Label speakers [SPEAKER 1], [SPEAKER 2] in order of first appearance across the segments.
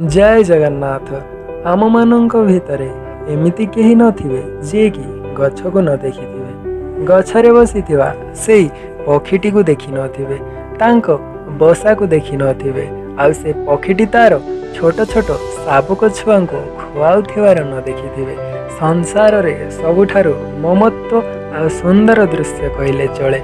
[SPEAKER 1] ଜୟ ଜଗନ୍ନାଥ। ଆମମାନଙ୍କ ଭିତରେ ଏମିତି କେହି ନଥିବେ, ଯିଏକି ଗଛକୁ ନ ଦେଖିଥିବେ, ଗଛରେ ବସିଥିବା ସେଇ ପକ୍ଷୀଟିକୁ ଦେଖିନଥିବେ, ତାଙ୍କ ବସାକୁ ଦେଖିନଥିବେ ଆଉ ସେ ପକ୍ଷୀଟି ତାର ଛୋଟ ଛୋଟ ଶାବକ ଛୁଆଙ୍କୁ ଖୁଆଉଥିବାର ନ ଦେଖିଥିବେ। ସଂସାରରେ ସବୁଠାରୁ ମମତ୍ୱ ଆଉ ସୁନ୍ଦର ଦୃଶ୍ୟ କହିଲେ ଚଳେ।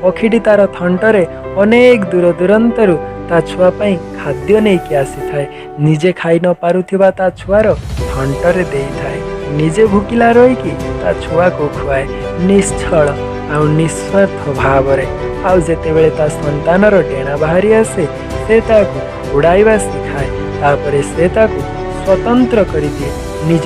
[SPEAKER 1] ପକ୍ଷୀଟି ତାର ଥଣ୍ଟରେ ଅନେକ ଦୂର ଦୂରାନ୍ତରୁ ତା ଛୁଆ ପାଇଁ ଖାଦ୍ୟ ନେଇକି ଆସିଥାଏ। ନିଜେ ଖାଇ ନ ପାରୁଥିବା ତା ଛୁଆର ଥଣ୍ଟରେ ଦେଇଥାଏ। ନିଜେ ଭୋକିଲା ରହିକି ତା ଛୁଆକୁ ଖୁଆଏ ନିଶ୍ଚଳ ଆଉ ନିସ୍ୱାର୍ଥ ଭାବରେ। ଆଉ ଯେତେବେଳେ ତା ସନ୍ତାନର ଡେଣା ବାହାରି ଆସେ, ସେ ତାକୁ ଉଡ଼ାଇବା ଶିଖାଏ। ତାପରେ ସେ ତାକୁ ସ୍ୱତନ୍ତ୍ର କରିଦିଏ ନିଜ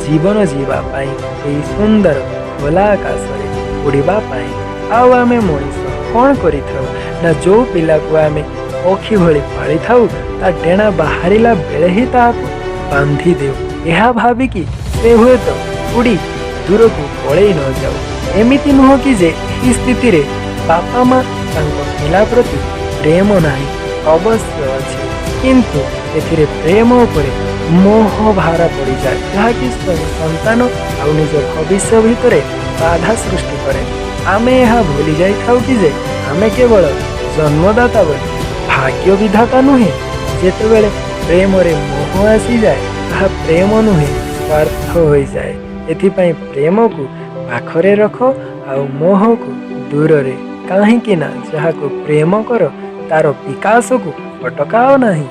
[SPEAKER 1] ଜୀବନ ଯିବା ପାଇଁ, ଏହି ସୁନ୍ଦର ଖୋଲା ଆକାଶରେ ଉଡ଼ିବା ପାଇଁ। ଆଉ ଆମେ ମଣିଷ କ'ଣ କରିଥାଉ ନା, ଯେଉଁ ପିଲାକୁ ଆମେ ପକ୍ଷୀ ଭଳି ପାଳିଥାଉ, ତା ଡେଣା ବାହାରିଲା ବେଳେ ହିଁ ତାହାକୁ ବାନ୍ଧି ଦେଉ, ଏହା ଭାବିକି ସେ ହୁଏତ ଉଡ଼ି ଦୂରକୁ ପଳେଇ ନ ଯାଉ। ଏମିତି ନୁହଁ କି ଯେ ଏହି ସ୍ଥିତିରେ ବାପା ମା ତାଙ୍କ ପିଲା ପ୍ରତି ପ୍ରେମ ନାହିଁ। ଅବଶ୍ୟ ଅଛି, କିନ୍ତୁ ଏଥିରେ ପ୍ରେମ ଉପରେ ମୋହ ଭାରା ପଡ଼ିଯାଏ, ଯାହାକି ସ୍ୱୟଂ ସନ୍ତାନ ଆଉ ନିଜ ଭବିଷ୍ୟ ଭିତରେ ବାଧା ସୃଷ୍ଟି କରେ। ଆମେ ଏହା ଭୁଲି ଯାଇଥାଉ କି ଯେ ଆମେ କେବଳ ଜନ୍ମଦାତା ବୋଲି ଭାଗ୍ୟ ବିଧାତା ନୁହେଁ। ଯେତେବେଳେ ପ୍ରେମରେ ମୋହ ଆସିଯାଏ, ତାହା ପ୍ରେମ ନୁହେଁ, ସ୍ୱାର୍ଥ ହୋଇଯାଏ। ଏଥିପାଇଁ ପ୍ରେମକୁ ପାଖରେ ରଖ ଆଉ ମୋହକୁ ଦୂରରେ। କାହିଁକି ନା ଯାହାକୁ ପ୍ରେମ କର, ତାର ବିକାଶକୁ ଅଟକାଅ ନାହିଁ।